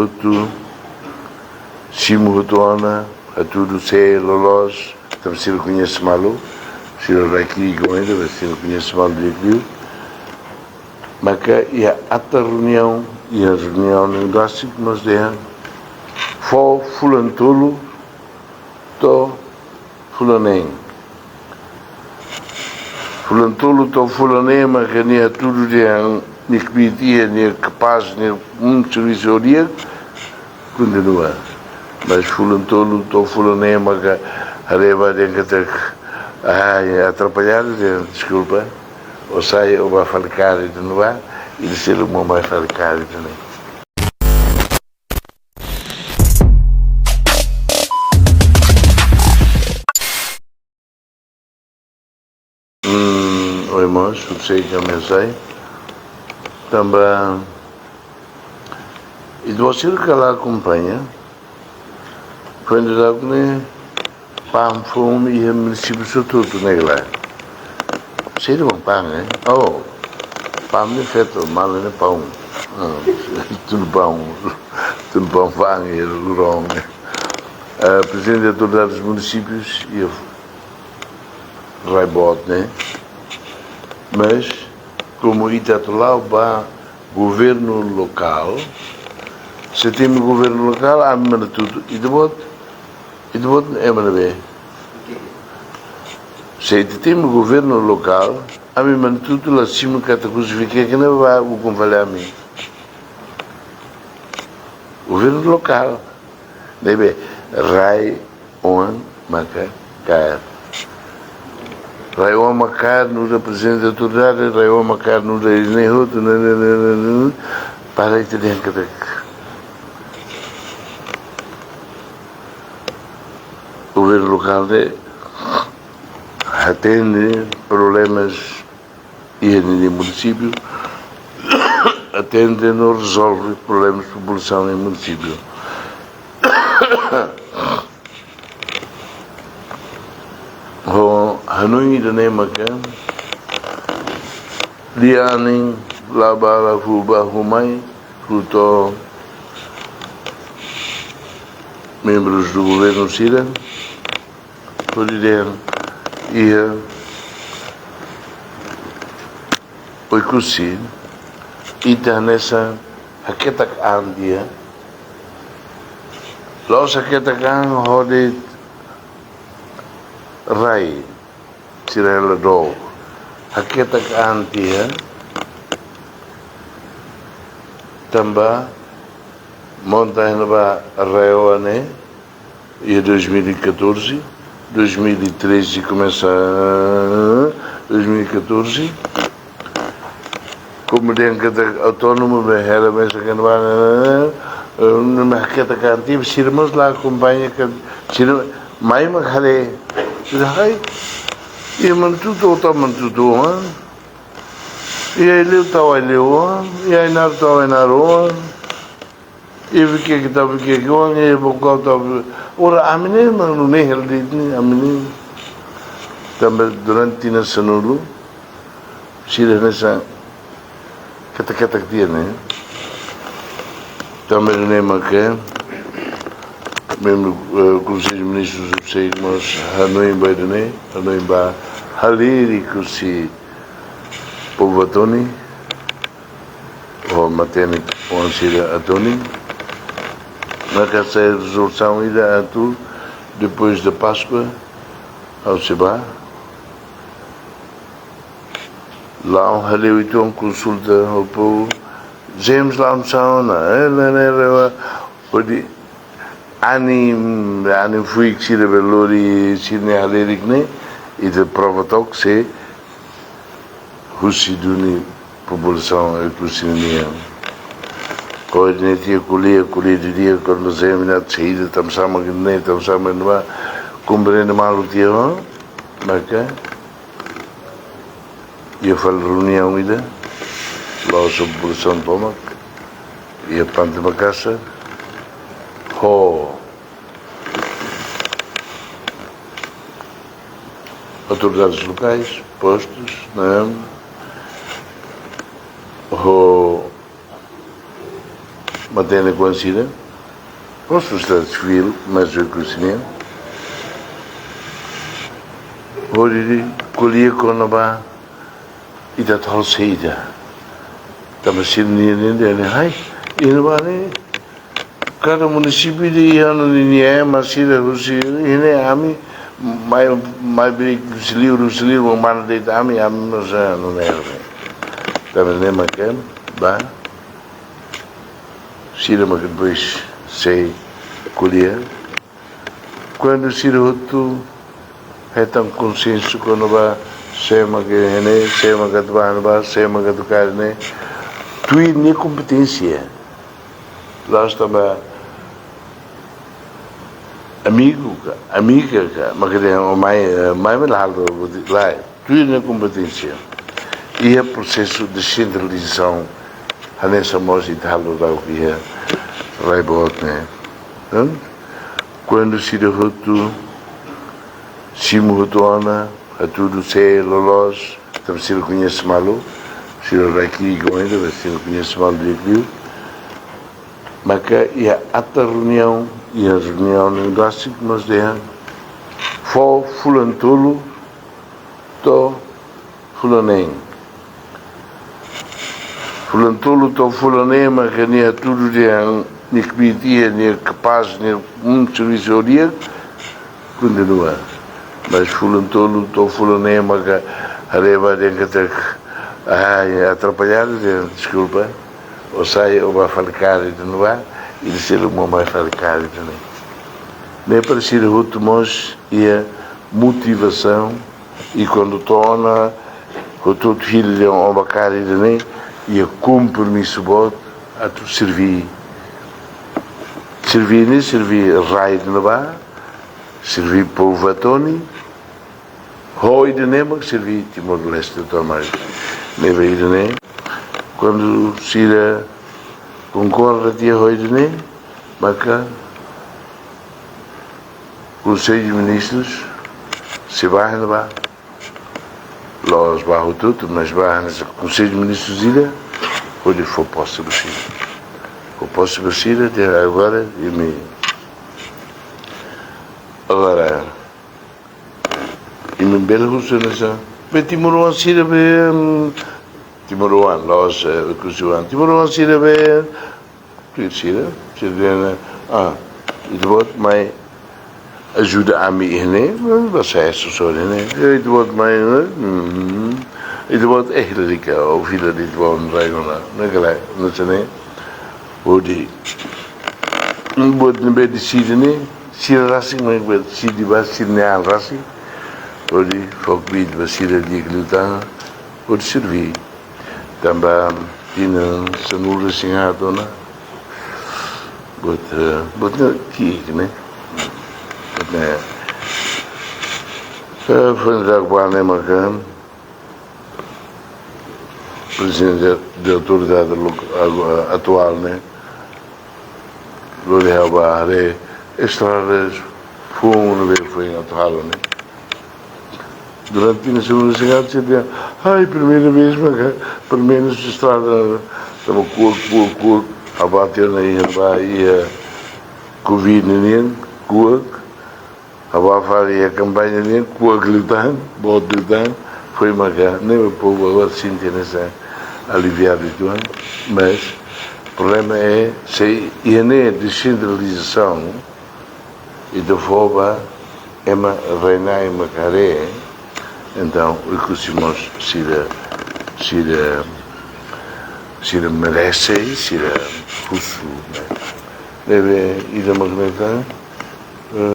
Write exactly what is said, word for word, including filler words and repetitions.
Hotu, simu hotu ona, hatudu sé loloos, tanba sira koñese malu, sira daki goinda, mas sira koñese malu di'ak liu. Maka iha ata reuniaun, iha reuniaun ne'e dasi mós dehan, fó fulan tolu to'o fulan neen. Fulan tolu to'o fulan neen, maka nia hatudu dehan nia kbiit iha, nia kapás, nia, hum, servisu ho di'ak, kontinua. Mas fulan tolu to'o fulan neen, maka haree ba dehan katak, ah, atrapalhadu dehan, deskulpa. Ó sai, ó bá fali kaer ida-ne'ebá, ida seluk mós bá fali kaer ida-ne'e. Hmm, oi, irmãos, não sei que mensagem. Tanba, e você que lá acompanha, foi onde lá, né? Pam fom iha munisípiu hotu-hotu ne'e la. Sei de pam, eh? Oh, pam ne'e feto, malu ne'e pão. Ah, tun pão, tun pão, pão e grão. Eh, prezidente de autoridades dos municípios iha rai boot ne'e. Mas, komu ita atu la'o ba governu lokál, se temi governu lokál, ami manatutu, ita-boot, ita-boot ema ne'ebé. Se ita temi governu lokál, ami manatutu la simu katak husi Viqueque ne'ebá ukun fali ami. Governu lokál. Ne'ebé, rai oan maka kaer. Rai oan maka kaer, nu'udar prezidente autoridade, rai oan maka kaer, nu'udar ne'e hotu, ne'e, ne'e, ne'e, ne'e, ne'e, para ita dehan katak governu lokál ne'e atende problemas iha ninia munisípiu, atende no rezolve problemas populasaun iha munisípiu. Ho hanoin ida-ne'e maka, lia anin, la bá la fó ba fó mai, fó to'o membrus do governu sira, hodi dehan iha Oekusi, ita hanesan haketak an tiha. La'ós haketak an hodi rai, sira hela dook. Haketak an tiha, tanba monta iha ne'ebá rai oan ne'e, iha dois mil e catorze, dois mil e treze komesa, dois mil e catorze. Komu dehan katak autónomu, be hela, be sira hanesan ba, eh, ne'e haketak an tiha, sira mós la akompaña, ka sira mai mak haree. Sira, ai, iha Manatutu tau Manatutu oan, iha Aileu tau Aileu oan, iha Ainaro tau Ainaro oan. Iha Viqueque tau Viqueque oan, iha Baucau tau. Ora, ami ne'e, manu, ne'e hela de'it ne'e, ami ne'e. Tanba durante tinan sanulu, sira hanesan ketak-ketak tiha ne'e. Tanba ne'e maka, membru, eh, Konsellu Ministrus, sei mós hanoin ba ida-ne'e, hanoin ba halerik husi povu Atoni, ho matenek oan sira Atoni, maka sai rezolusaun ida atu, depois de Páscoa, ha'u sei bá, la'o halerik uitoan, konsulta ho povu, James la'o hanesan ona, eh, ne'e, ne'e, ne'e, hodi anin, anin fuik sira be lori sira-nia halerik ne'e, ita prova took se husi duni populasaun Oekusi nian. Ko'alia tiha, ko'alia, ko'alia didi'ak, ko'alia, mas ema ne'e saida, tanba sá mak ne'e, tanba sá mak ne'ebá, komprende malu tiha, maka iha fali reuniaun ida, la'ós ho populasaun tomak, iha Pante Makasar, ho autoridades lokais, postus, ne'e, ho Matenek-oan sira, mós sosiedade sivíl, mós Oekusi nian, hodi ko'alia kona-ba ita atu halo saida. Tanba sira-nian dehan, ai, iha ne'ebá ne'e, kada munisípiu iha ona ninia ema sira husi, iha ne'e ami mai, mai beri husi liur, husi liur, mana de'it ami, ami mós, eh, no mero. Tanba ne'e mak ba sira mak depois sei ko'alia. Kuandu sira hotu hetan konsensu kona-ba sé mak iha ne'e, sé mak atu bá ne'ebá, sé mak atu kaer ne'e, tuir nia kompeténsia. La'ós tanba amigu ka, amiga ka, mak dehan mai, eh, mai, mai la halo, lae. Tuir nia kompeténsia. Iha prosesu desentralizasaun, hanesan mós ita halo daudauk iha rai boot ne'e. Hum? Kuandu sira hotu simu hotu ona, hatudu sé loloos, tanba sira koñese malu, sira rai ki'ik oin, tanba sira koñese malu di'ak liu. Maka iha ata reuniaun, iha reuniaun ne'e rasik mós dehan, fó fulan tolu to'o fulan neen. Fulan tolu to'o fulan neen maka nia hatudu dehan nia kbiit iha, nia kapás, nia, hum, servisu di'ak, kontinua. Mas fulan tolu to'o fulan neen maka haree ba dehan katak, ah, atrapalladu dehan, deskulpa, ó sai, ó bá fali kaer ida-ne'ebá, ida seluk mós bá fali kaer ida-ne'e. Ne'e para sira hotu mós iha motivasaun, i kuandu to'o ona hotu-hotu hili dehan ó bá kaer ida-ne'e, iha kompromisu boot atu serví. Serví ne'e, serví rai ida-ne'ebá, serví povu Atoni, ho ida-ne'e mak serví Timor-Leste tomak. Ne'ebé ida-ne'e, kuandu sira konkorda tiha ho ida-ne'e, maka Konsellu Ministrus sei bá iha ne'ebá. La'ós bá hotu-hotu, mas bá iha ne'e Konsellu Ministrus ida, hodi fó pose ba sira. Fó pose ba sira, dehan agora, imi, agora, imi bele husu hanesan, be timoroan sira be, hum, timoroan, la'ós, eh, Oekusi-oan. Timoroan sira be, tuir sira, sira dehan, ah, ita-boot mai ajuda ami iha ne'e, bá sai sosa iha ne'e. Eh, ita-boot mai, eh, hmm, ita-boot, eh, lalika, ó fila de'it ba oin rai ona, ne'e ka lae, hanesan ne'e. Hodi, buat ne'ebé deside ne'e, sira rasik mak bá deside ba sira-nia an rasik. Hodi fó kbiit ba sira di'ak liután, hodi serví. Tanba tinan sanulu-resin-haat ona. Buat, eh, buat ne'e ki'ik ne'e. Buat ne'e, eh, foin ida-ne'e maka Prezidente de Autoridade lo-, agu-, atuál ne'e, lori ha'u bá haree estrada foun ne'ebé foin atu halo ne'e. Durante tinan sanulu-resin-haat, sira dehan, ai, primeira vez maka, pelumenus estrada, tanba kuak, kuak, kuak, ha'u bá tiha ona iha, bá iha, eh, covid nian, kuak, ha'u bá fali iha kampaña nian, kuak liután, boot liután, foin maka, ne'e povu agora sente hanesan aliviadu uitoan, mas problema é, se iha ne'e desentralizasaun, ita fó ba ema rai-na'in mak haree, entaun, Oekusi mós sira, sira, sira merese, sira husu, ne'e. Ne'ebé, ida mak ne'e tan,